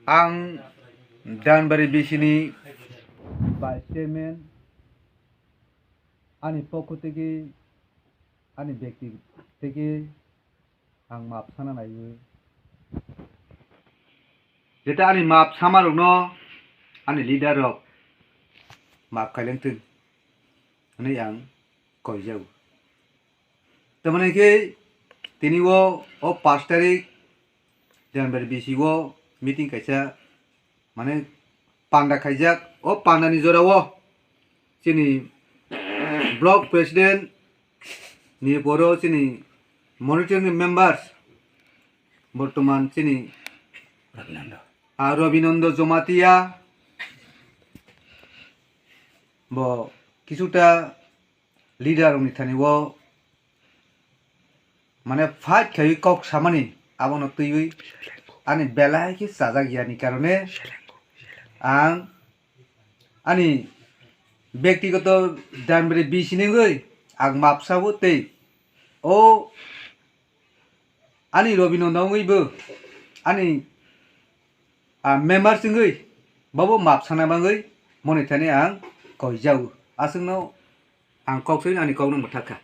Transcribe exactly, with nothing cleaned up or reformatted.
Ang Danbari B C ni Vice Chairman, ani pokho theke, ani byakti theke ang maap sana naiwi. Jeta ani maap samarokno ani leader rok maap khailangthung hwnwi ang koijago. Tamoni khe tini o, o pash tarik January bisi o meeting kaisa, mane, panda khaijak. O panda ni jora o chini block president ni poro chini monitoring members, bortoman chini, ah, Robinando Jomatia bo kisuta leader rokni thani o, mane, fight khaiwi kok samani, abono twiwi ani belai khe chajak yani karone ang ani byaktigoto Danbari B C ni wngwi ang maap sabo tei o ani Robinando wngwi bo ani, ah, members wngwi bobo maap sana bagwi moni thani ang koijago. Aswkno ang kok soi ani kokno mwthak kha.